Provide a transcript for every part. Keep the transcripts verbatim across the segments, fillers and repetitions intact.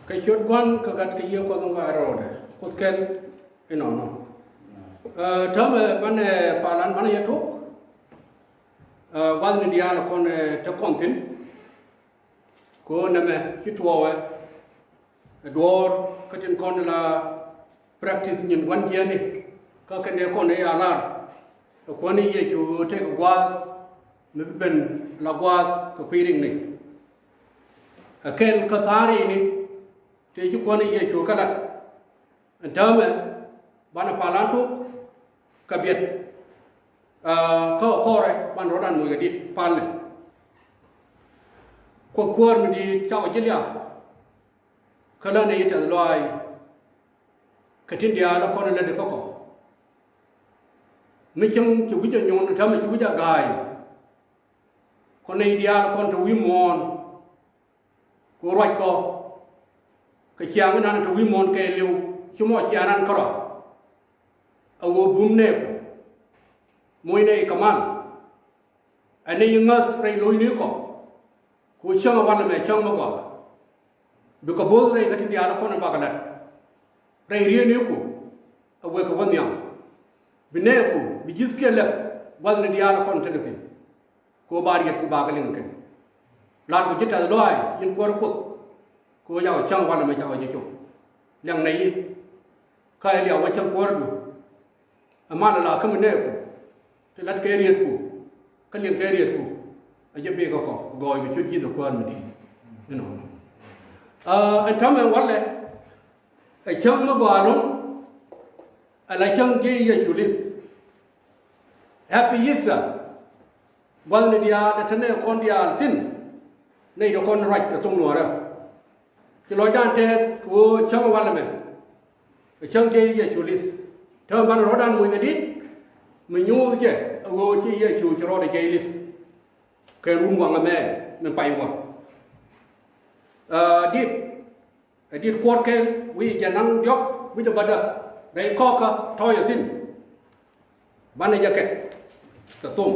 Kɛ ciöt Gua̱n kɛ Gat kɛ Yiëë Kuɔth in Gɔaa rɛwdɛ, Kuoth kɛl inɔnɔ. Ɛ, täämɛ banɛ, ɛ, palan banɛ yɛ tok. Ɛ, gua̱thni diaal kɔn, ɛ, te kɔn thi̱n. Kɛ ɣöö nɛmɛ ci tuɔɔkɛ ɛ duɔ̱ɔ̱r kä tin kɔn la practice nyin gua̱n jiɛɛni kä kɛn dee kɔn dee ya lar. Ɛ Kuäär ni Yecu ɣöö tëëkɛ gua̱a̱th mi bi ben la gua̱a̱th kɛ kui̱ rikni. Ɛ kɛl kä tha̱a̱r ini tëë ci Kuäär ni Yecu kɛ lat. Ɛn täämɛ banɛ palan tok kɛ biɛt. Aa, kä kɔrɛ banɛ rɔ̱dan moc kɛ dit palnɛ. Kuoth Kuäär mi di̱i̱t, cakɔ ji̱ liak. Kä lä nɛy tɛth lɔaac kɛ tin diaal kɔn lätdi kä kɔ. Mi cieŋ ci wi̱c ɛ nyo̱o̱n, täämɛ ci wi̱c ɛ ga̱a̱c. Kɔn nɛy diaal kɔn te wi̱i̱ muɔ̱ɔ̱n. Ku ruac kɔ kɛ ciaŋ inan te wi̱i̱ muɔ̱ɔ̱n kɛɛliw, ci mɔ ciaŋ inan kärɔa. A ɣöö bum nɛɛku, moc nɛy kɛ mal. Ɛ nɛy ŋäth rɛy lo̱cni kɔ. Ku cäŋ ɛ walɛ mɛ cäŋ mi gɔaa. Bikɛ bo̱o̱th rɛy kä tin diaal kɔn bakɛ la̱t. Rɛy rietniku ɛ wekɛ wä nhiam. Bi nɛɛku, bi ji̱thkiɛn lɛp gua̱thni diaal kɔn tekɛ thi̱n. Kɛ ɣöö ba rietku bakɛ liŋ kɛn. La̱rku ji̱ tɛth lɔaac, yɛn Kuäär Kuoth. Kɛ ɣöö cakɔ cäŋ walɛ mɛ cakɔ ji̱ cop. Liɛŋ nɛy i̱ kä ɛ liak wä cäŋ kuäärdu. Ɛ mal ɛ la kä mi nɛɛku. Ti la̱t kɛ rietku kä liɛŋ kɛ rietku. Ɛ jɛ bikɛ kɔ gɔɔy kɛ ciöt Ji̱thɛ Kuäär mi di̱i̱t. Inɔnɔ. Aa, ɛn täämɛ walɛ ɛ cäŋ mi gɔaa ɛlɔ̱ŋ. Ɛ la cäŋ ji̱ Yecu li̱th. Happy Easter. Gua̱thni diaal ɛ te nɛy kɔn diaal thi̱n. Nɛy ti kɔn ruac kɛ thok Nuäärä. Ci lɔcdan tɛth kɛ ɣöö cäŋ walɛ mɛ. Ɛ cäŋ ji̱ Yecu li̱th. Täämɛ banɛ rɔ̱dan moc kɛ dit. Mi nyuuth jɛ ɛ ɣöö ci Yecu ci rɔɔdɛ jiɛc li̱th. Kɛ run waŋ ɛmɛ min pay wä. Aa, dit, ɛ dit kuɔr kɛl wi̱i̱ jɛ naŋ diɔ̱k wi̱c ɛ bädä rɛy kɔkä tɔ̱ɔ̱cɛ thi̱n. Banɛ jɛ kɛt kɛ thom.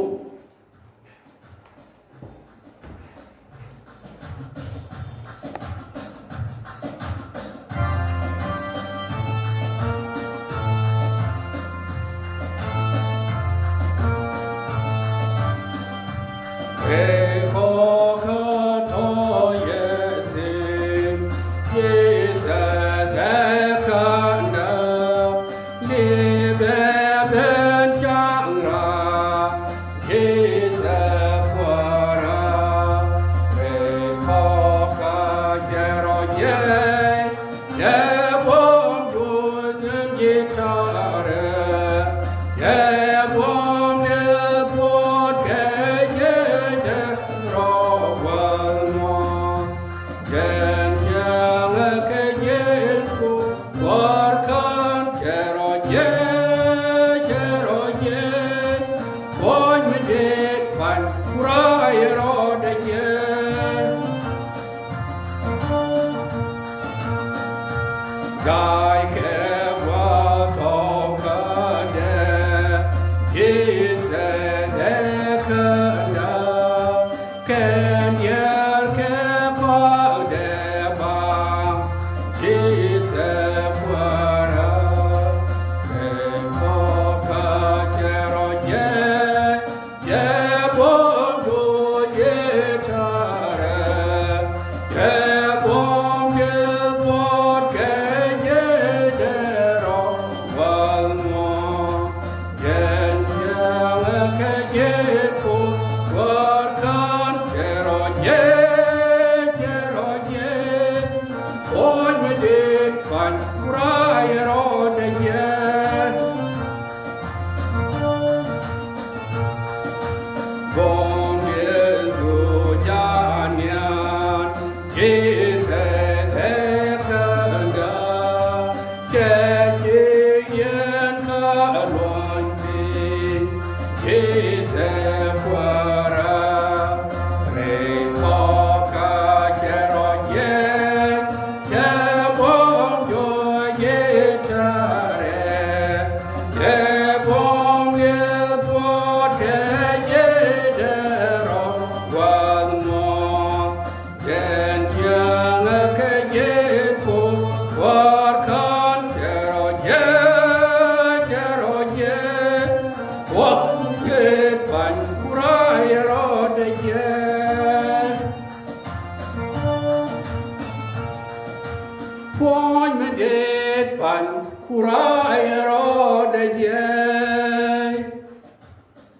Puɔ̱ny mi dee pa̱ny kura yɛ rɔɔdɛ jiɛc.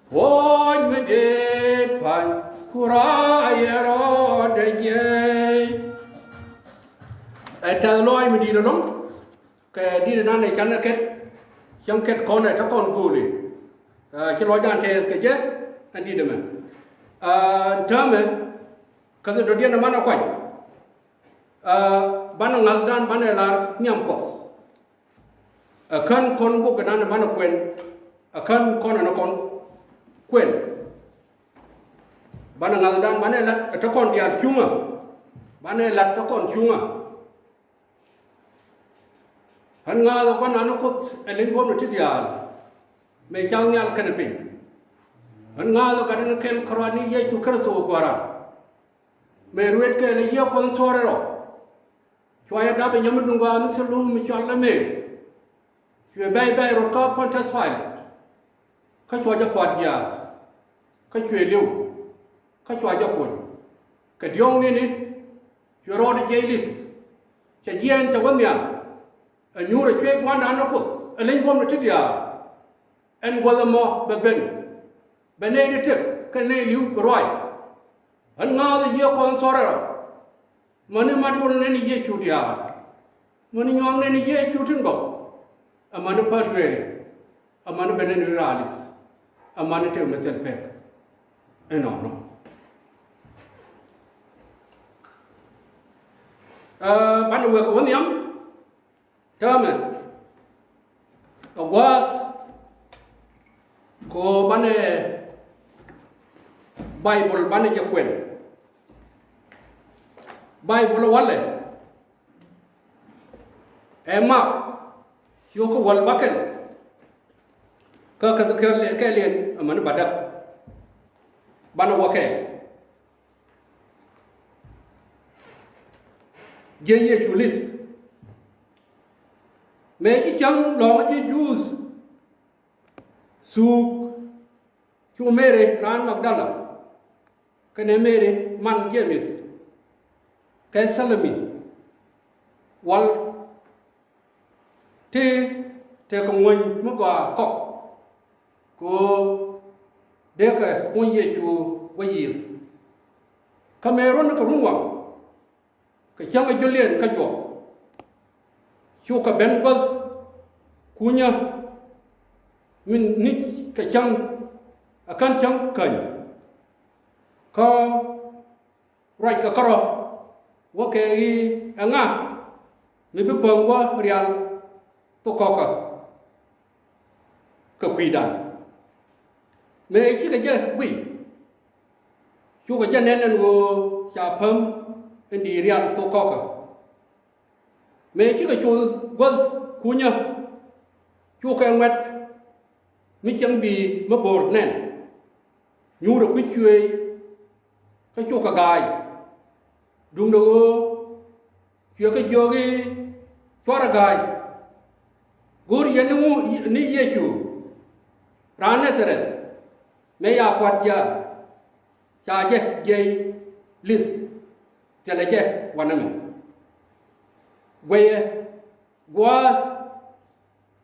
Puɔ̱ny mi dee pa̱ny kura yɛ rɔɔdɛ jiɛc. Ɛ tɛth lɔaac mi di̱i̱t ɛlɔ̱ŋ. Kɛ di̱t inan ɛ canɛ kɛt, cäŋ kɛt kɔn ɛ te kɔn go̱o̱li. Ɛ, ci lɔcdan tɛɛth kɛ jɛ, ɛn di̱t ɛmɛ. Ɛ, täämɛ, kä dɔ̱diɛn ɛ manɛ kuany. Ɛ, banɛ ŋa̱thdan banɛ lar nhiam Kuɔth. Ɛ kän kɔn bok inan ɛ manɛ kuɛn, ɛ kän kɔn ɛn ɛ kɔn kuɛn. Banɛ ŋa̱thdan banɛ lat ɛ te kɔn diaal cuŋä. Banɛ lat te kɔn cuŋä. Ɣän ŋa̱a̱th ɛ gua̱nan ni Kuoth ɛ leny buɔ̱mni ti diaal. Mëë cath nhial kɛnɛ piny. Ɣän ŋa̱a̱th ɛ gat ni kɛl kärɔa ni Yecu Kritho Kuääran. Mëë ruet kɛɛl ɛ Yiëë Kuɔth in thuɔ̱ɔ̱ri rɔ. Cua jɛ dap ɛ nyɔm mi duŋ gɔaa mi thil luum mi cɔal ɛ Mary. Cuɛ bɛ̈c bɛ̈c rot kä Pontius Pilate. Kä cua jɛ pua̱t jiaath. Kä cuɛ li̱w. Kä cua jɛ kuny. Kɛ diɔ̱ɔ̱kni ni. Cuɛ rɔɔdɛ jiɛc li̱th. Cɛ jiɛɛn cɛ wä nhial. Ɛ nyuur ɛ cuëëc gua̱ndan ni Kuoth ɛ leny buɔ̱mni ti diaal. Ɛn guäth ɛmɔ bɛ ben. Bɛ nɛy ti tëk kɛnɛ nɛy li̱w bi ruac. Ɣän ŋa̱a̱th ɛ Yiëë Kuɔth in thuɔ̱ɔ̱ri rɔ. Mäni ma duɔl nɛn Yecu diaal. Mäni nyuak nɛn Yecu tin gɔw. Amäni päl dueeri. Amäni ben nɛn ri raal i̱th. Amäni tëk mi thil pek. Ɛnɔnɔ. Ɛ, banɛ wek wä nhiam. Täämɛ. Ɛ gua̱a̱th. Kɛ ɣöö banɛ Baibol banɛ jɛ kuɛn. Baibol walɛ. Ɛ Mak. Ciökä wäl bäkɛl. Kä Käth kɛl kɛl yɛn amäni bädäk. Banɛ wä kɛ. Jiɛc Yecu li̱th. Mëë ci cäŋ lɔ̱ŋä ji̱ Juudh thuuk, cu Mary raan Magdala kɛnɛ Mary man Jemith kɛ Thalomi wal ti tekɛ ŋuɔ̱ny mi gɔaa kɔk. Kɛ ɣöö dee kɛ kuny Yecu wä yiëër. Kä mëë ruɔ̱n kɛ runwaŋ kɛ cäŋ ɛ jɔliɛn kä juɔk. Cukɛ ben guäth kunyä min ŋi̱c kɛ cäŋ ɛ kän cäŋ käny. Kä ruac kɛ kärɔ̱ wä kɛ i̱ ɛŋa mi bi päm wä rial thok kɔkä kɛ kui̱dan. Mëë cikɛ jɛ guiy cukɛ jɛ nɛn ɛn ɣöö ca päm in di̱i̱t rial thok kɔkä. Mëë cikɛ cu guäth kunyä cukɛ ŋuɛ̈t mi cieŋ bi̱i̱ mi bo̱o̱r nɛn. Nyuurɛ kui̱ cuëëc kä cukɛ ga̱a̱c. Duundɛ ɣöö cuɛ kɛ jiök i̱ cuarɛ ga̱a̱c. Go̱o̱r yɛn ni ŋu ni Yecu raan Nadharɛth mëë ya kua̱t jiaath. Ca jɛ jiɛc li̱th thilɛ jɛ wanɛ mɛ. Guɛyɛ gua̱a̱th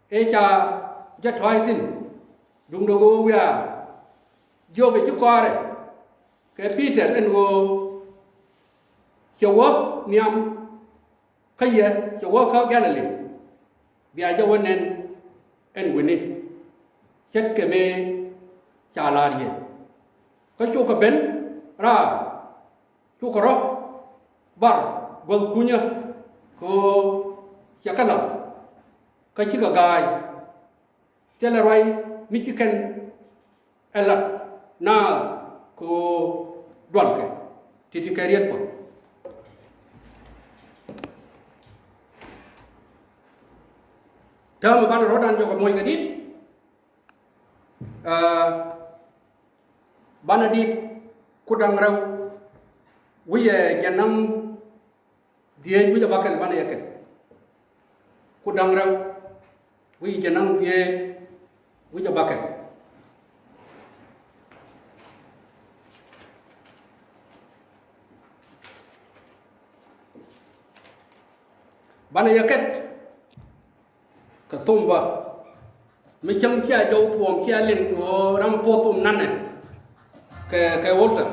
ëë ca jɛ tɔ̱a̱c thi̱n. Duundɛ ɣöö wiaa jiökɛ ji̱ kɔaarɛ kɛ Pi̱tɛr ɛn ɣöö cɛ wä nhiam kä yɛ cɛ wä kä Galili. Bia jɛ wä nɛn ɛn wi̱ni ce̱tkɛ mëë ca la̱r yɛ. Kä cukɛ ben raar cukɛ rɔ̱ bar guäth kunyä kɛ ɣöö cɛ kɛ la̱r kä cikɛ ga̱a̱c. Thilɛ ruac mi ci kɛn ɛ lat naath kɛ ɣöö dualkɛ ti̱ti̱ kɛ riet Kuɔth. Täämɛ banɛ rɔ̱dan jɔkɛ moc kɛ di̱t. Aa, banɛ di̱t ku da̱ŋ rɛw wi̱cɛ jɛn naŋ dhieec wi̱cɛ bäkɛl banɛ yɛ kɛn. Ku da̱ŋ rɛw wi̱cɛ jɛn naŋ dhieec wi̱cɛ bäkɛl. Banɛ yɛ kɛt kɛ thom bä mi cäŋ cia jɔw thuɔ̱ɔ̱ŋ cia liŋ ɣöö ram puɔ̱th thom nanɛ kɛ kɛ Walter.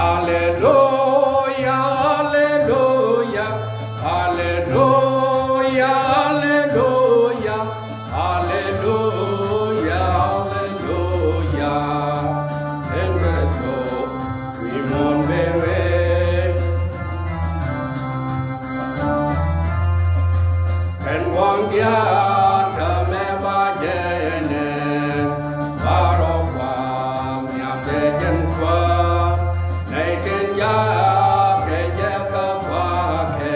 Aleluya, aleluya, aleluya, aleluya, aleluya. Ɛn bɛ thok wi̱i̱ muɔ̱ɔ̱n bɛ wee. Ɛn waŋ diaal kä mɛ ba jɛ nɛ, ba rɔ kuaŋ nhiam jɛ jɛn kuäär. Nɛy tin jaak kɛ jɛ kä kua̱kɛ,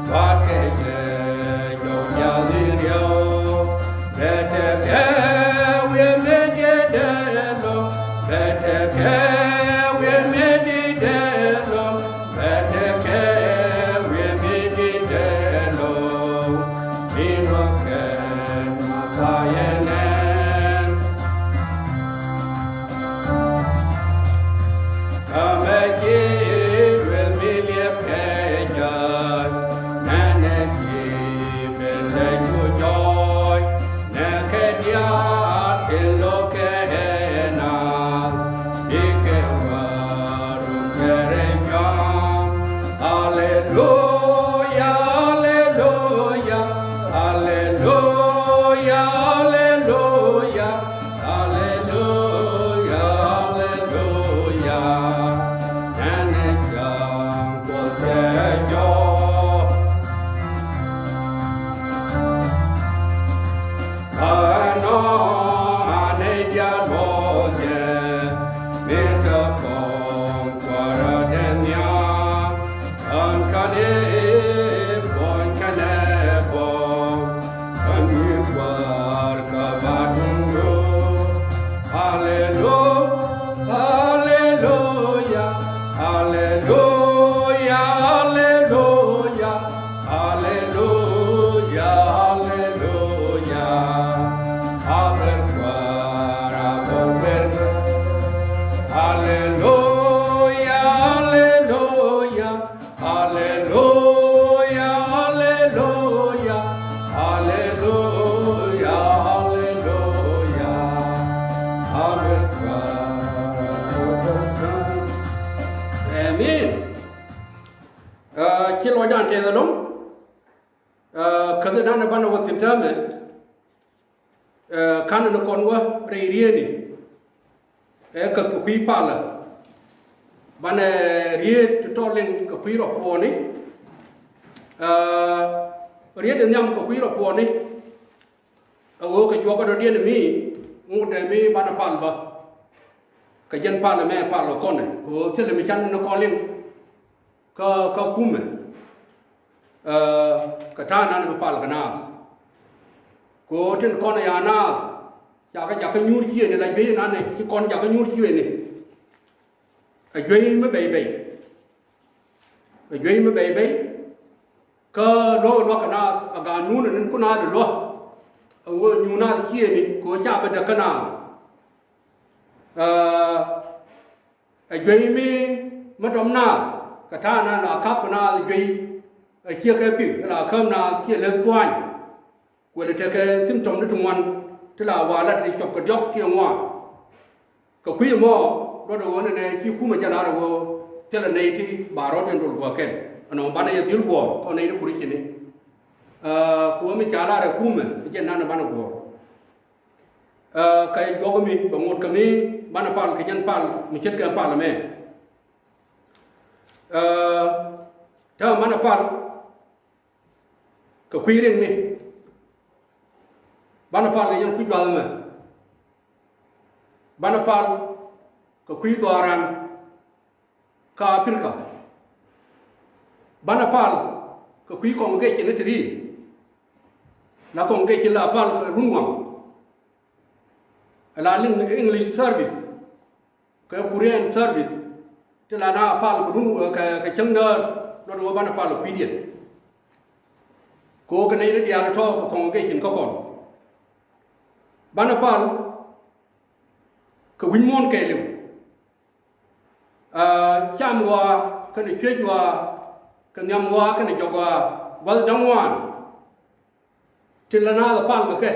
kua̱kɛ jɛ jɔw jiath in riɛw. Bɛ tekɛ wi̱i̱ mi di̱t dee lo̱ŋ, bɛ tekɛ wi̱i̱ mi di̱t dee lo̱ŋ, bɛ tekɛ wi̱i̱ mi di̱t dee lo̱ŋ. Min wä kɛn Mɛthia nɛn. Kä mɛ ci duel mi liɛp kɛ jɔc, nɛnɛ ci ben lɛ cu jɔc, nɛ kɛ diaal tin lo̱k kɛ naath, bikɛ wä rum kɛ rɛy cɔam. Aleluya, aleluya, aleluya, aleluya. Aleluya, aleluya. Nɛnɛ cäŋ Kuɔth cɛ jɔɔk. Ɛnɔ anɛ diaal luɔcɛ, mi te kɔn kuäärä dee nhiam. Ɣän kɛnɛ buɔ̱ny kɛnɛ buɔ̱m, ɣän mi kuäär kä ba duŋdu. Aleluya, aleluya, aleluya, aleluya, aleluya, aleluya. A ber kuäär, a ber ber. Aleluya, aleluya. Aleluya, aleluya, aleluya, aleluya. Aleluya. Amen. Ɛ, ci lɔcdan tɛth ɛlɔ̱ŋ. Ɛ, käthdan banɛ wä thi̱n täämɛ. Ɛ, ka̱n ni kɔn wä rɛy rietni. Ɛ, käth kɛ kui̱ palä. Banɛ riet ti tɔt liŋ kɛ kui̱ rɔ puɔ̱ni. Ɛ, riet in nhiam kɛ kui̱ rɔ puɔ̱ni. Ɛ ɣöö kɛ juɔkä dɔ̱diɛn mi ŋotdɛ mi banɛ pal bä. Kɛ jɛn palä mɛ pal kɔnɛ kɛ ɣöö thilɛ mi can ni kɔn liŋ. Kä, kä kumɛ, ɛ, kɛ ta̱a̱ nan bi pal kɛ naath. Kɛ ɣöö tin kɔn ɛ ya naath, ca kɛ, ca kɛ nyuur ciëëni la juey nan ci kɔn ca kɛ nyuur ciëëni. Ɛ juey mi bɛy bɛy. Ɛ juey mi bɛy bɛy. Kä luɔk, luɔk kɛ naath, ɛ gaat nunɛ ni ku naath ɛ luɔk. Ɛ ɣöö nyuur naath ciëëni kɛ ɣöö ca bi däk kä naath. Ɛ, Ɛ juey mi, mi dɔm naath, kɛ ta̱a̱ nan la ka̱p kɛ naath ɛ juey, ɛ ciɛ kɛ pi̱k, la käm naath ciɛ leth pua̱ny. Kuɛlɛ tekɛ symptom ti ti ŋuan, ti la wa̱a̱ lat ti cuɔp kɛ diɔ̱k kiɛ ŋuan. Kɛ kui̱ ɛmɔ, luɔt ɛ ɣöö nɛnɛ ci kumɛ jɛ lar ɛ ɣöö thilɛ nɛy ti ba rɔ̱t in dol guäk kɛn. Ɛnɔ banɛ yɛ dhil guɔ̱ɔ̱r, kɔn nɛy ti Kurithiani. Ɛ, kɛ ɣöö mi ca lar ɛ kumɛ, jɛ nan ɛ banɛ guɔ̱ɔ̱r. Ɛ, kɛ juɔk mi bɛ ŋot kɛ mi banɛ pal kɛ jɛn pal mi ce̱tkɛ pal ɛmɛ. Ɛ, täämɛ banɛ pal kɛ kui̱ riŋni. Banɛ pal kɛ jɛn kui̱ juath ɛmɛ. Banɛ pal kɛ kui̱ dhɔaaran kä Aprika. Banɛ pal kɛ kui̱ congregation ti ri̱i̱. La congregation la pal kɛ run waŋ. La liŋ English service kɛ Korean service. Ti la na pal kɛ run kɛ, kɛ cäŋ däär. Luɔt ɣöö banɛ pal kui̱diɛn. Kɛ ɣöö kɛ nɛy ti diaal tɔ̱ kɛ congregation kä kɔn. Banɛ pal kɛ wi̱c muɔ̱ɔ̱n kɛɛliw. Aa, cam ɣɔaa kɛnɛ cuec ɣɔaa, kɛ nhiam ɣɔaa kɛnɛ jɔk ɣɔaa, gua̱th da̱ŋ ŋuan. Tin la naath ɛ pal kɛ kɛ,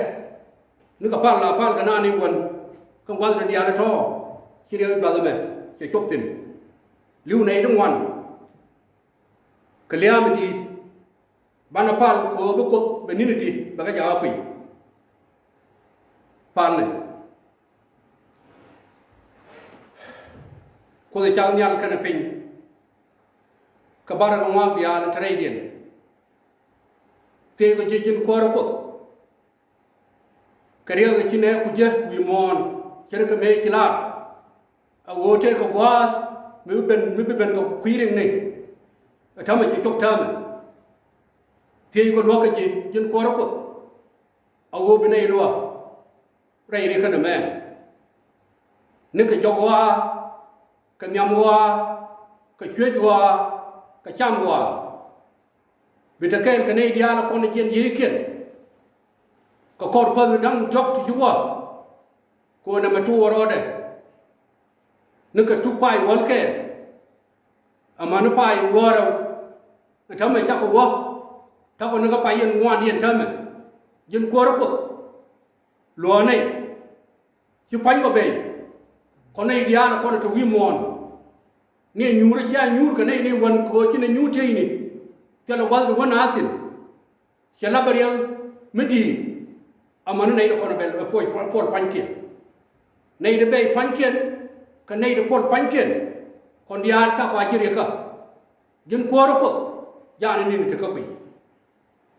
ni kɛ pal la pal kɛ naan i̱ wän, kɛ gua̱th ni diaal tɔ̱, ci riɛk gua̱th ɛmɛ cɛ cop thi̱n. Li̱w nɛy ti ŋuan kɛ lia̱a̱m i̱ di̱i̱t. Banɛ pal kɛ ɣöö bi Kuoth bɛ ni̱n i̱ ti bɛ kɛ jakä kui̱. Palnɛ. Kuoth ɛ cath nhial kɛnɛ piny. Kɛ barɛ kɛ ŋɔak diaal te rɛydiɛn. Thiec kɔ ji̱ ji̱n kuäärä Kuoth. Kɛ riɛk kɛ ci nɛɛku jɛ wi̱i̱ muɔ̱ɔ̱n ce̱tkɛ mëë ci lar. A ɣöö tëëkɛ gua̱a̱th mi bi ben, mi bi ben kɛ kui̱ riŋni. Ɛ täämɛ ci cop täämɛ. Thiec kɔ luäk kɛ ji̱ ji̱n kuäärä Kuoth. A ɣöö bi nɛy luäk rɛy ri kɛnɛ mɛ. Ni kɛ jɔk ɣɔaa, kɛ nhiam ɣɔaa, kɛ cuec ɣɔaa, kɛ cam ɣɔaa. Bi te kɛɛl kɛ nɛy diaal kɔn jiɛn yiëëkiɛn. Kɛ kɔr päth da̱ŋ diɔ̱k ti ci wä. Kɛ ɣöö nɛmɛ tuɔɔk rɔɔdɛ. Ni kɛ tuk pay wäl kɛɛl. Amäni pay wäl rɛw. Ɛ täämɛ cakɔ wä. Takɔ ni kä pay yɛn ŋuandiɛn täämɛ. Ji̱n kuäärä Kuoth. Luɔ̱ɔ̱nɛ ci pa̱ny kɔ bɛy. Kɔn nɛy diaal kɔn te wi̱i̱ muɔ̱ɔ̱n. Ni ɛ nyuur cia nyuur kɛ nɛy ni wän kɛ ɣöö ci nɛ nyuur tieyni. Thilɛ gua̱th ti wän a thi̱n. Cɛ lapɛ riɛk mi di̱i̱t. Amäni nɛy ti kɔn bɛ puɔl puɔl pa̱nykiɛn. Nɛy ti bɛy pa̱nykiɛn kɛ nɛy ti puɔl pa̱nykiɛn. Kɔn diaal cakɔ a ji̱ riɛkä. Ji̱n kuäärä Kuoth. Ja̱a̱n ni ni te kä kui̱.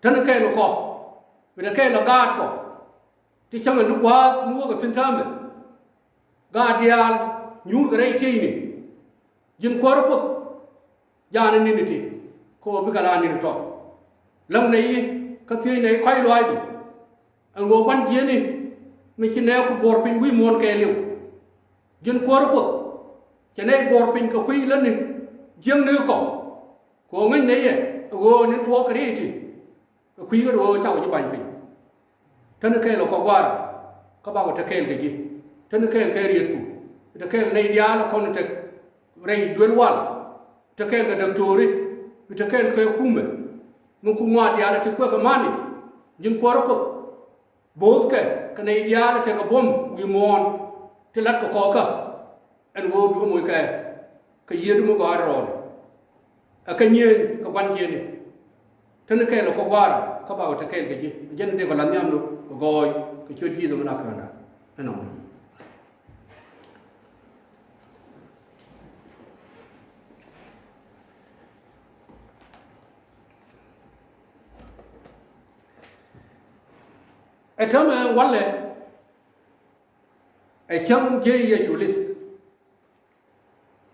Te ni kɛɛl kɔ. Bi te kɛɛl ɛ gaat kɔ. Ti cäŋ ɛ ni gua̱a̱th mi wä kɛ thi̱n täämɛ. Gaat diaal nyuur kɛ rɛy tieyni. Ji̱n kuäärä Kuoth. Ja̱a̱n ni ni ti. Kɛ ɣöö bikɛ la ni ni tɔ̱. Läŋ nɛy kä thiec nɛy kɔ̱a̱c lɔaacdu. Ɛn ɣöö gua̱n jiɛni mi ci nɛɛku buɔɔr piny wi̱i̱ muɔ̱ɔ̱n kɛɛliw. Ji̱n kuäärä Kuoth. Cɛ nɛy buɔɔr piny kɛ kui̱ lätni jiäkni kɔ. Kɛ ɣöö ŋäc nɛy ɛ ɣöö ni tuɔɔk kɛ riey ti. Ɛ kui̱ ɣöö cakɔ ji̱ ba̱ny piny. Te ni kɛɛl ɛ kɔ gua̱a̱ra kä bakɔ te kɛɛl kɛ ji̱. Te ni kɛɛl kɛ rietku. Te kɛɛl nɛy diaal kɔn te rɛy duel wal. Te kɛɛl kɛ daktori. Te kɛɛl kɛ kumɛ. Mi ku ŋɔaa diaal ti kuɛ kɛ mani. Ji̱n kuäärä Kuoth. Bo̱o̱thkɛ kɛ nɛy diaal tekɛ buɔ̱m wi̱i̱ muɔ̱ɔ̱n ti la̱tkɛ kɔɔkä. Ɛn ɣöö bikɛ moc kɛ kɛ yiëëdu mi gɔaa rɔɔdɛ. Ɛ kɛ nyiëëny kɛ gua̱n jiɛni. Te ni kɛɛl ɛ kɔ gua̱a̱ra kä bakɔ te kɛɛl kɛ ji̱. Jɛn dee kɔ la̱th nhiamdu kɛ gɔɔy kɛ ciöt Ji̱thɛ mi na käändä. Ɛnɔ. Ɛ täämɛ walɛ ɛ cäŋ jiɛc Yecu li̱th.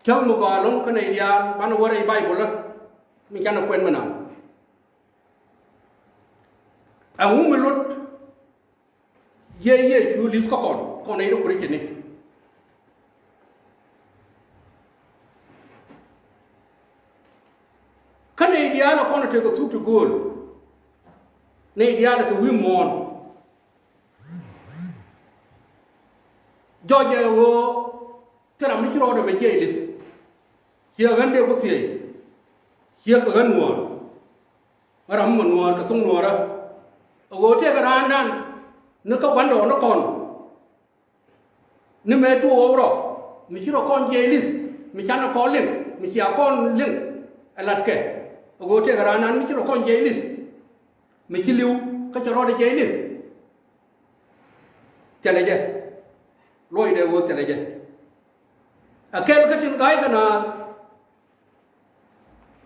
Cäŋ mi gɔaa ɛlɔ̱ŋ kä nɛy diaal banɛ wä rɛy Bayböl mi canɛ kuɛn mi naŋ. Ɛŋu mi lot jiɛc Yecu li̱th kä kɔn, kɔn nɛy ti Kurithiani? Kä nɛy diaal ɛ kɔn ɛ tekɛ thuk ti gööl. Nɛy diaal ɛ te wi̱i̱ muɔ̱ɔ̱n. Jɔcɛ ɣöö thil ram mi ci rɔɔdɛ mɛ jiɛc li̱th. Ciɛ ɣän dee ku thiec. Ciɛ kɛ ɣän nuɔ̱ɔ̱r. Ɣän ram mi mɔ nuɔ̱ɔ̱r kɛ thoŋ nuɔ̱ɔ̱rä. Ɛ ɣöö tëëkɛ raandan ni kä gua̱ndɔɔŋnikɔn. Ni mëë tuɔɔk rɔ mi ci rɔ kɔn jiɛc li̱th mi canɛ kɔn liŋ mi cia kɔn liŋ. Ɛ latkɛ ɛ ɣöö tëëkɛ raandan mi ci rɔ kɔn jiɛc li̱th. Mi ci li̱w kä cɛ rɔɔdɛ jiɛc li̱th. Thilɛ jɛ. Luɔcdɛ ɣöö thilɛ jɛ. Ɛ kɛl kä tin ga̱a̱c kɛ naath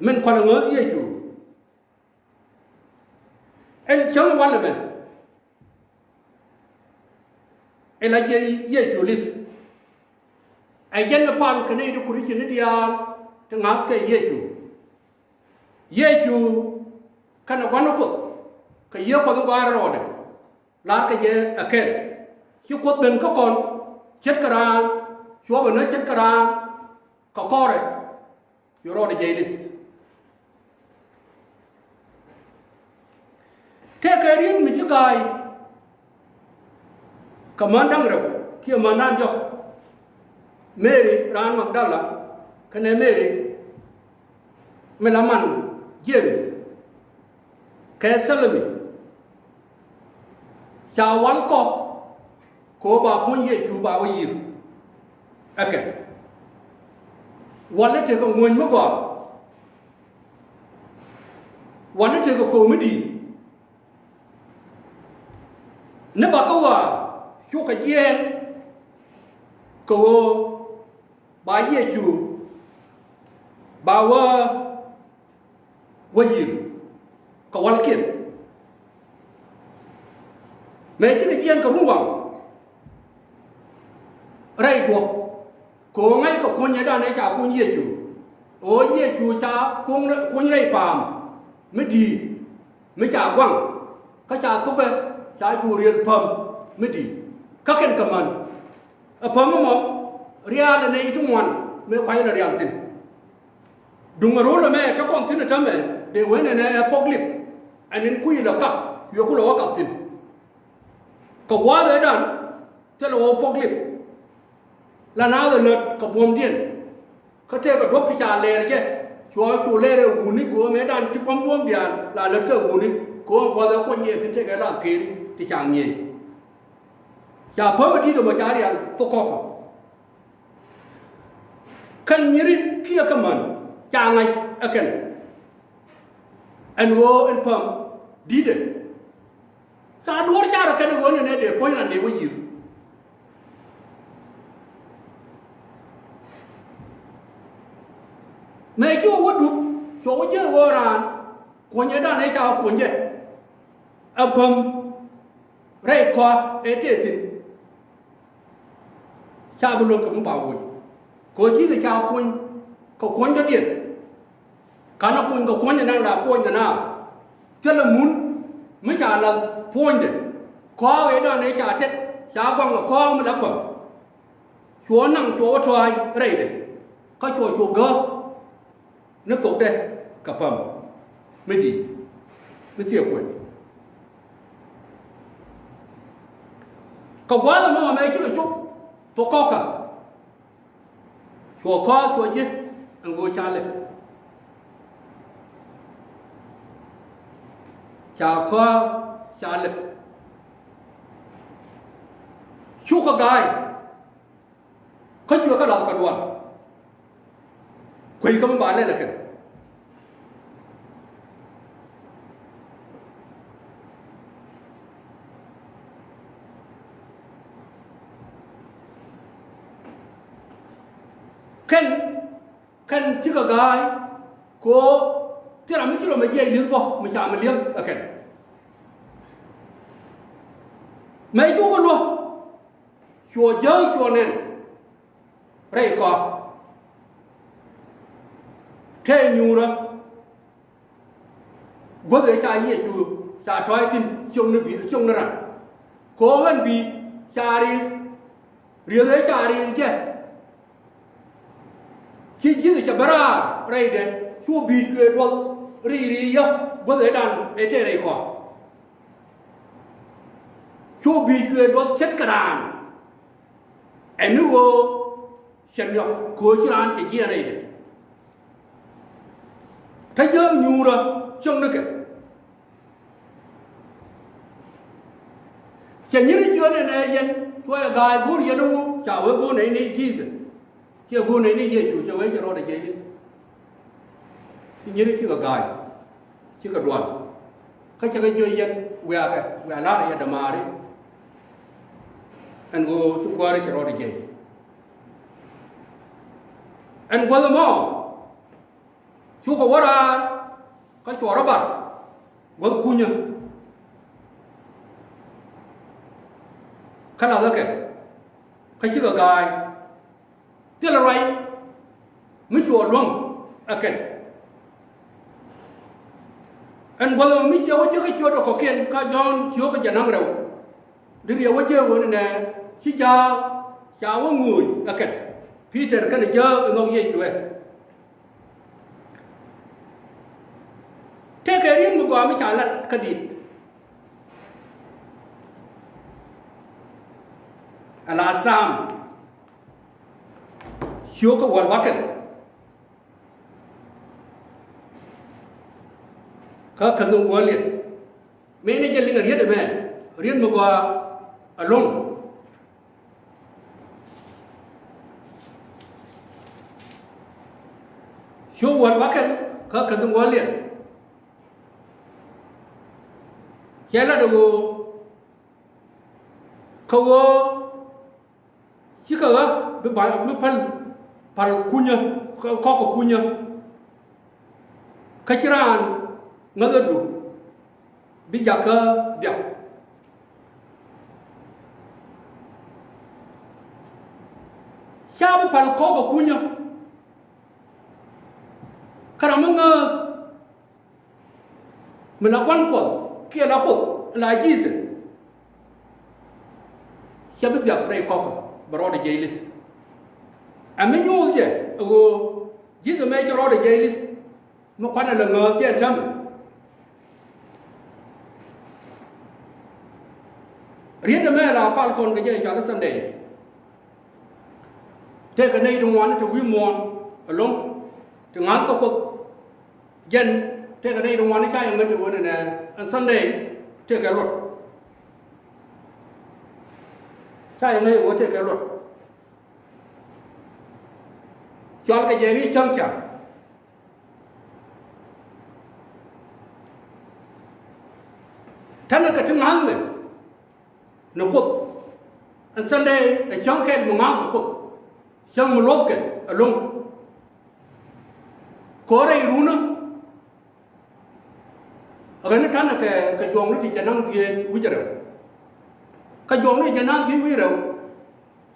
min kualɛ ŋääth Yecu. Ɛn cäŋ walɛ mɛ. Ɛ la jiɛc Yecu li̱th. Ɛ jɛn ɛ pal kɛ nɛy ti Kurithiani diaal ti ŋa̱thkɛ Yecu. Yecu kɛnɛ gua̱n Kuoth kɛ Yiëë Kuɔth in gɔaa rɛl rɔɔdɛ. La̱rkɛ jɛ ɛ kɛl. Ci Kuoth ben kä kɔn ce̱tkɛ raan, cuɔpɛ ni ce̱tkɛ raan kɛ kɔrɛ. Ci rɔɔdɛ jɛy li̱th. Tëëkɛ riet mi ci ga̱a̱y kɛ män da̱ŋ rɛw kiɛ män da̱ŋ diɔ̱k. Mary raan Magdala kɛnɛ Mary mi la man James kɛ Thɛlomi. Ca wal kɔ kɛ ɣöö ba puɔ̱ny Yecu ba wä yi̱r. Ɛ kɛn wal ni tekɛ ŋuɔ̱ny mi gɔaa, wal ni tekɛ ko̱o̱m mi di̱i̱t. Ni ba kä ɣɔaa cukɛ jiɛɛn kɛ ɣöö ba Yecu ba wä wä yi̱r kɛ walkiɛn. Mëë cikɛ jiɛɛn kɛ runwaŋ rɛy duɔ̱p, kɛ ɣöö ŋa̱ckɛ kunyɛdan ëë ca kuny Yecu. Ɣöö Yecu ca kuny, kuny rɛy pa̱a̱m mi di̱i̱t mi ca gua̱ŋ, kä ca thokɛ, ca cu riel päm mi di̱i̱t. Kä kɛn kɛ män ɛ päm ɛmɔ rial ɛ nɛy ti ŋuan mëë kua̱c lɛ rial thi̱n. Duŋ ɛ ro̱l ɛmɛ te kɔn thi̱n ɛ täämɛ dee wen ɛnɛ ɛ pɔk lip. Ɛn in kui̱ lɛ kap cuɛ ku lɛ wä kap thi̱n. Kɛ gua̱a̱th ëëdan thilɛ wä pɔk lip. La naath ɛ lät kɛ buɔ̱mdiɛn. Kä tëëkɛ duɔ̱p ti ca lɛɛr jɛ, cuɔ cu lɛɛr ɛ wuni kɛ ɣöö mëëdan ti päm buɔ̱m diaal la lät kɛ wuni kɛ ɣöö gua̱th ɛ kuɔny jɛ thi̱n tëëkɛ lath keri ti ca ŋi̱eec. Ca päm ɛ di̱t ɛmɔ ca rial thok kɔkä. Kɛn nyiri kiɛ kä män ca ŋa̱c ɛ kɛn. Ɛn ɣöö ɛn päm di̱tdɛ ca duɔ̱ɔ̱r carɛ kɛn ɣöö nɛnɛ dee puɔ̱ny ran dee wä yi̱r. Mëë ci wä wä dup cuɔ wä jiɛn ɣöö raan kuɔ̱nyɛ dan ëë ca wä kuɔ̱nyɛ ɛ päm rɛy kɔa ëë tëë thi̱n. Ca bi luäŋ kɛ mi ba woc kɛ ɣöö Ji̱thɛ ca kuɔ̱ny kɛ kuɔ̱ny dɔ̱diɛn. Ka̱n a kuɔ̱ny kɛ kuɔ̱ny ɛn la kuɔ̱ny kɛ naath. Thilɛ mun mi ca lath puɔ̱nydɛ. Kɔaak ëëdan ëë ca tet ca gua̱ŋ kɛ kɔaak mi la gua̱ŋ. Cuɔ naŋ cuɔ wä tɔ̱a̱c rɛydɛ kä cuɔ cuɔ gääk ni thokdɛ kɛ päm mi di̱i̱t mi thiek kuën. Kɛ gua̱a̱th ɛmɔ ɛmɛ cikɛ cop thok kɔkä. Cuɔ kɔaak cuɔ ji̱ ɛn ɣöö ca lɛp. Ca kɔaak ca lɛp. Cukɛ ga̱a̱c. Kä cuɛ kä lath kɛ dual. Kueec kä mi ba lɛl ɛ kɛn. Kɛn kɛn cikɛ ga̱a̱c kɛ ɣöö thil ram mi ci lɔ mɛ jiɛc li̱th bä mi ca mi li̱em ɛ kɛn. Mëë cukɛ luäk cuɔ jäk cuɔ nɛn rɛy kɔaak. Tëë nyuurä guäth ëë ca Yecu ca tɔ̱a̱c thi̱n ciöŋ ni bi̱i̱ ciöŋ ni ran. Kɛ ɣöö ɣän bi̱i̱ ca ri̱th ri̱eth ëë ca ri̱th jɛ. Ci Ji̱thɛ cɛ bä raar rɛydɛ cu bi̱i̱ cuëë duɔth ri̱i̱ ri̱i̱ yä guäth ëëdan ëë tëë rɛy kɔaak. Cu bi̱i̱ cuëë duɔth ce̱tkɛ raan. Ɛn ni ɣöö cɛ niɔk kɛ ɣöö ci raan cɛ jiɛɛn rɛydɛ. Tä jääk nyuurä cäŋ ni kɛ. Cɛ nyiri jiön ɛn ɛ yɛn cuɔyɛ ga̱a̱c go̱o̱r yɛn ɛŋu ca wee go̱o̱r nɛy ni Ji̱thɛ. Ciɛ go̱o̱r nɛy ni Yecu cɛ wee cɛ rɔɔdɛ jiɛc li̱th. Ci nyiri cikɛ ga̱a̱c cikɛ dual. Kä cɛ kɛ jiö yɛn wiakɛ wiak la̱rä yɛ dämaari. Ɛn ɣöö ci kuäärä cɛ rɔɔdɛ jiɛc. Ɛn guäth ɛmɔ cukɛ wä raar kä cuɔ rɔ bar guäth kunyä. Kä lathä kɛ kä cikɛ ga̱a̱c. Thilɛ ruac mi cuɔ luäŋ ɛ kɛn. Ɛn guäth ɛmɔ mi ciɛ wä jiäkä ciötdɛ kɔ̱kiɛn kä Jɔ̱ɔ̱n ciökä jɛ naŋ rɛw. Di riɛw wä jɛ ɣöö ni nɛ ci jaak ca wä ŋuuc ɛ kɛn Pi̱tɛr kɛnɛ jääk ɛ nhɔk Yecu ɛ. Tëëkɛ riet mi gɔaa mi ca lat kä di̱t. Ala Sam ciök kä wäl bäkɛl kä käth in wäl yɛn. Mëë ni jɛ liŋ a riet ɛmɛ, riet mi gɔaa ɛlɔ̱ŋ. Ciök wäl bäkɛl kä käth in wäl yɛn. Cɛ lat ɛ ɣöö kä ɣöö cikɛ ɣä bi ba, bi päl, päl kunyä, kɔk kɛ kunyä. Kä ci raan ŋäthädu bi jakä dhiap. Ca bi päl kɔk kɛ kunyä. Kä ram mi ŋääth mi la gua̱n Kuɔth kiɛ la Kuoth, la Jesus, cɛ bi dhiap rɛy kɔkä bɛ rɔɔdɛ jiɛc li̱th. Ɛ mi nyuuth jɛ ɛ ɣöö Jesus mɛ cɛ rɔɔdɛ jiɛc li̱th, mi kuanɛ lɛ ŋääth cɛ ɛn täämɛ. Riet ɛmɛ la pal kɔn kɛ jɛ cɔal i̱ Sunday. Tëëkɛ nɛy ti ŋuan ti wi̱i̱ muɔ̱ɔ̱n ɛlɔ̱ŋ ti ŋa̱th kɛ Kuoth. Jɛn tëëkɛ nɛy ti ŋuan ca yɛ ŋäc ɛ ɣöö nɛnɛ ɛn Sunday tëëkɛ luɔt. Ca yɛ ŋäc ɛ ɣöö tëëkɛ luɔt. Cɔalkɛ jɛ i̱ cäŋ cäŋ. Tɛnɛ kɛ ti ŋa̱thni ni Kuoth. Ɛn Sunday ɛ cäŋ kɛl mi ŋa̱th kɛ Kuoth, cäŋ mi luɔ̱thkɛ ɛlɔ̱ŋ. Kɛ ɣöö rɛy runä ɣän ni ta̱nɛ kɛ, kɛ juɔ̱ɔ̱ŋni ti jiɛn naŋ dhieec wi̱cdɛ rɛw. Kɛ juɔ̱ɔ̱ŋni ti jiɛn naŋ dhieec wi̱cdɛ rɛw,